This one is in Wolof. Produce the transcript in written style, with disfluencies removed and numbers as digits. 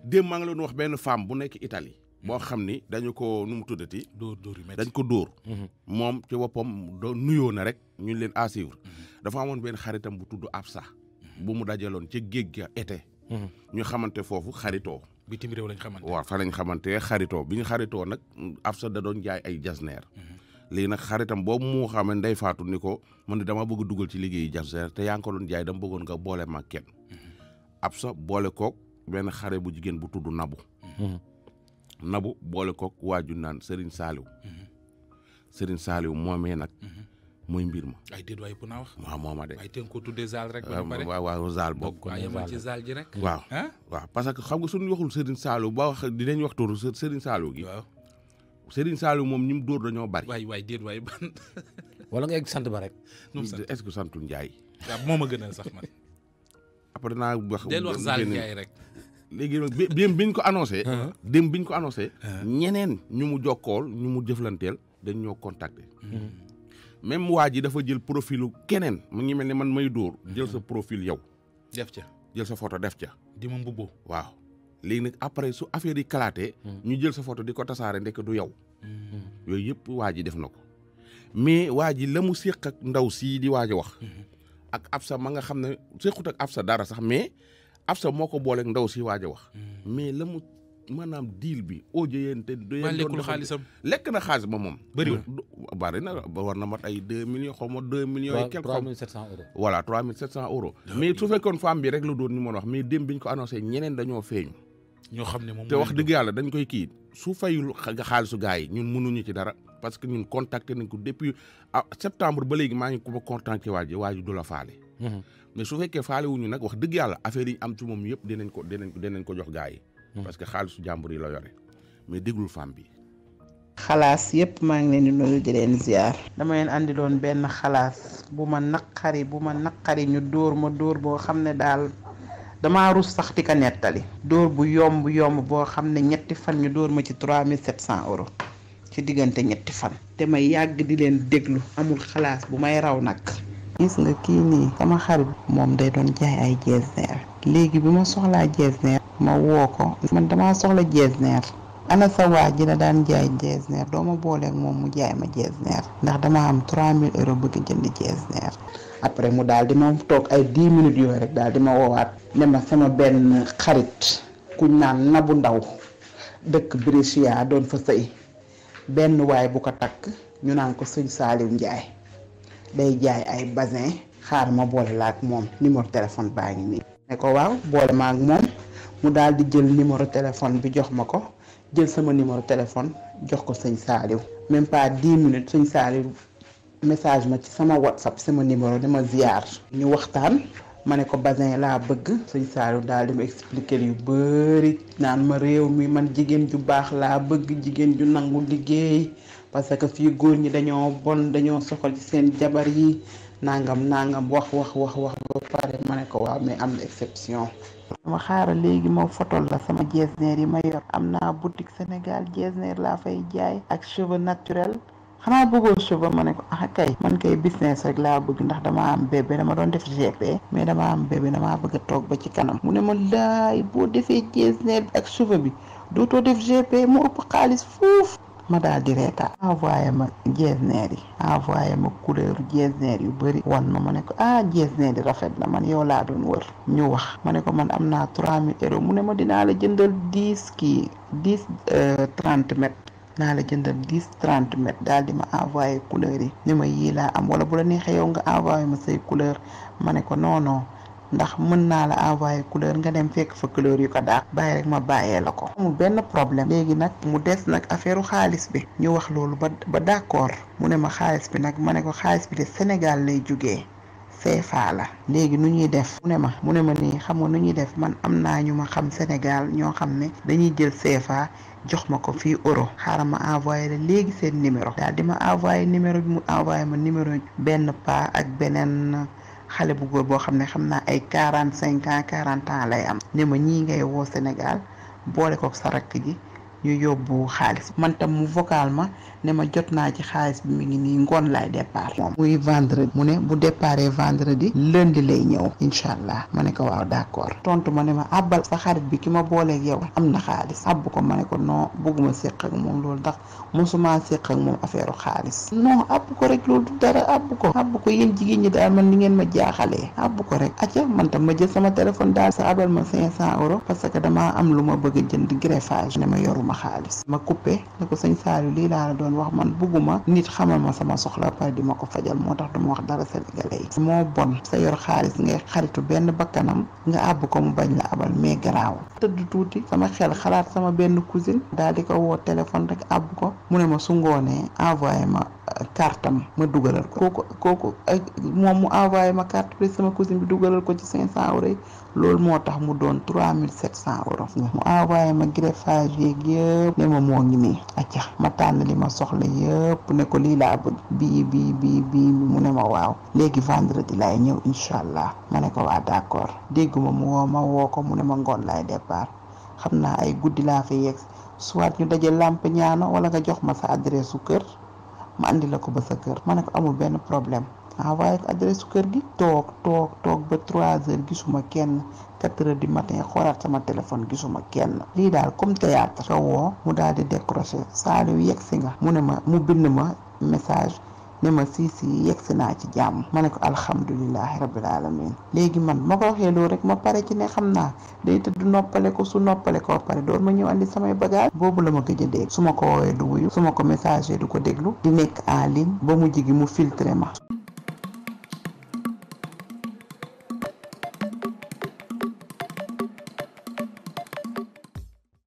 démb maa ngi leen wax benn femme bu nekk Italie boo xam ni dañu ko nu mu tuddati dóor yu métti dañ ko dóor moom ci boppam nuyoo na rek ñu leen à suivre dafa amoon benn xaritam bu tudd Absa bu mu dajaloon ca géej ga été ñu xamante foofu xaritoo bitim réew lañ xamante waaw fa lañ xamante xaritoo bi ñu xaritoo nag Absa da doon jaay ay jasneer léegi nag xaritam boobu mu xam ne Ndey Faatu ni ko man dama bëgg dugal ci liggéeyu jasneer te yaa ngi ko doon jaay dama bëggoon nga boole ma kenn Absa boole kook benn xare bu jigéen bu tudd Nabu boole kook waaju naan Serigne Saliou moomee nag mooy mbir ma ay déet waay bu naa wax waaw mooma de ay teen ko tuddee zaal rek waaw zaal bokk waaw yemal ci zaal ji rek waaw parce que xam nga suñu waxul Serigne Saliou ba wax dinañ wax turu Serigne Saliou gi waaw Serigne Saliou moom ñi mu dóor dañoo bari waay déet waay ban wala nga egg sant ba rek est-ce que santul Ndiaye waaw moo ma gënal sax man après naa wax del wax zaal Ndiaye rek léegi nag démb biñ ko annoncé ñeneen ñu mu jokkool ñu mu jëflanteel dañ ñoo contacter même waa ji dafa jël profilu keneen mu ngi mel ni man may dóor jël sa profil yow def ca jël sa photo def ca di ma mbubboo waaw léegi nag après su affaire yi kalaatee ñu jël sa photo di ko tasaare ndekk du yow yooyu yëpp waa ji def na ko mais waa ji la mu séq ak ndaw sii di waaj a wax ak Absa ma nga xam ne séqut ak Absa dara sax mais Absa moo ko booleeg ndaw si waaj a wax mais la mu maanaam deal bi audio yéen te lekkul xaalisam lekk na xaalis ba moom bëriwul bari na war na mat ay 2 millions xaw ma 2 millions et quelque 3700 euros voilà 3700 euros mais su fekkoon femme bi rek la doon ñu mën wax mais démb biñ ko annoncé ñeneen dañoo feeñu ñoo xam ne moom te wax dëgg yàlla dañ koy kii su fayul xaalisu gars yi ñun mënuñu ci dara parce que ñun contacté nañ ko depuis septembre ba léegi maa ngi ko ba contacté waa ji du la faale mais su fekkee faale wuñu nag wax dëgg yàlla affaire yi am ci moom yëpp dinañ ko jox gars yi parce que xaalisu jàmbur yi la yore mais déglul femme bi xalaas yëpp maa ngi leen di nuyu di leen ziar dama leen andi loon benn xalaas bu ma naqari ñu dóor ma dóor boo xam ne daal damaa rus sax di ko nettali dóor bu yomb boo xam ne ñetti fan ñu dóor ma ci 3700 euros ci diggante ñetti fan te may yàgg di leen déglu amul xalaas bu may raw nag gis nga kii nii sama xarit moom day doon jaay ay jesner léegi bi ma soxlaa jesner ma woo ko man damaa soxla jesner ana sa waa ji la daan jaay jesner doo ma booleeg moom mu jaay ma jesner ndax dama am 3000 euros bëgg jënd jesner après mu daal di ma toog ay 10 minutes yooyu rek daal di ma woowaat ne ma sama benn xarit kuñ naan Nabu Ndaw dëkk Brescia doon fa sëy benn waay bu ko takk ñu naan ko sëñ Saliou Ndiaye day jaay ay basin xaar ma boole la ak moom numéro téléphone baa ngi nii ne ko waaw boole ma ak moom mu daal di jël numéro téléphone bi jox ma ko jël sama numéro téléphone jox ko sëñ Saliou même pas 10 minutes sëñ Saliou message ma ci sama WhatsApp sama numéro dama ziar ñu waxtaan ma ne ko basin laa bëgg sëñ Saliou daal di ma expliquer yu bëri naan ma réew mi man jigéen ju baax laa bëgg jigéen ju nangu liggéey parce que fii góor ñi dañoo bon dañoo soxal ci seen jabar yi nangam wax ba pare ma ne ko waaw mais am na exception. ma xaaral léegi ma fotol la sama jesner yi ma yor am naa boutique Sénégal jesner laa fay jaay ak cheveux naturel xanaa bëggoo cheveux ma ne ko kay man kay business rek laa bëgg ndax dama am bébé dama doon def GP mais dama am bébé damaa bëgg a toog ba ci kanam mu ne ma laay boo defee jesner bi ak cheveux bi dootoo def GP mu ëpp xaalis fuuf ma daal di reetaan envoyé ma jesner yi envoyé ma couleur jesner yu bëri wan ma ne ko jesner yi rafet na man yow laa doon wër ñu wax ma ne ko man am naa 3000 euros mu ne ma dinaa la jëndal 30 mètres naa la jëndal 30 mètres daal di ma envoyé couleur yi ni ma yii laa am wala bu la neexee yow nga envoyé ma say couleur ma ne ko non ndax mën naa la envoyé couleur nga dem fekk fa couleur yu ko daal bàyyi rek ma bàyyee la ko amul benn problème léegi nag mu des nag affaire xaalis bi ñu wax loolu ba d'accord mu ne ma xaalis bi nag ma ne ko xaalis bi de Sénégal lay jugee CFA la léegi nu ñuy def mu ne ma nii xam nga nu ñuy def man am naa ñu ma xam Sénégal ñoo xam ne dañuy jël CFA jox ma ko fii euro xaaral ma envoyé la léegi seen numéro daal di ma envoyé numéro bi mu envoyé ma numéro benn pa ak beneen xale bu góor boo xam ne xam naa ay 45 ans 40 ans lay am ne ma ñii ngay woo Sénégal boole ko sa rakk ji ñu yóbbu xaalis man tam mu vocal ma ne ma jot naa ci xaalis bi mi ngi nii ngoon laay départ moom muy vendredi mu ne bu départé vendredi lundi lay ñëw incha allah ma ne ko waaw d'accord tontu ma ne ma àbbal sa xarit bi ki ma booleeg yow am na xaalis àbb ko ma ne ko non bëgguma séq ak moom loolu ndax mosuma séq ak moom affaire xaalis non àbb ko rek loolu du dara àbb ko yéen jigéen ñi daal man ni ngeen ma jaaxalee àbb ko rek acca man tam ma jël sama téléphone daal sa abal ma 500 euros parce que damaa am lu ma bëgg a jënd greffage ne ma yoruma xaalis ma coupé ne ko sëñ Saliou lii laa la doon wax man bëgguma nit xamal ma sama soxla pare di ma ko fajal moo tax duma wax dara sénégalais yi moo bon sa yor xaalis ngay xaritu benn bakkanam nga àbb ko mu bañ la abal mais garaaw tëdd tuuti sama xel xalaat sama benn cousine daal di ko woo téléphone rek àbb ko mu ne ma su ngoonee envoyé ma kartam ma dugalal ko kooku moom mu envoyé ma carte bi sama cousine bi dugalal ko ci 500 euros loolu moo tax mu doon 3700 euros mu envoyé ma greffage yeeg yëpp ne ma moo ngi nii acca ma tànn li ma soxla yëpp ne ko lii laa bëgg bii mu ne ma waaw léegi vendredi laay ñëw incha allah ma ne ko waa d'accord dégguma ma woo ko mu ne ma ngoon laay départ xam naa ay guddi laa fa yegg soit ñu daje lamp ñaano wala nga jox ma sa adresse su kër ma andi la ko ba sa kër ma ne ko amul benn problème envoyé ko adresse su kër gi toog ba 3 heures gisuma kenn 4 heures du matin xoolaat sama téléphone gisuma kenn lii daal comme théâtre ka woo mu daal di décroché Saliou yegg si nga mu ne ma mu bind ma message ne ma si yegg si naa ci jàmm ma ne ko alhamdulilahi rabbil alamin léegi man ma ko waxee loolu rek ma pare ci ne xam naa day tëdd noppale ko su noppale ko pare door ma ñëw andi samay bagage boobu la ma gëj a dégg su ma ko woowee du wuyu su ma ko message du ko déglu di nekk en ligne ba mu jigi mu filtré ma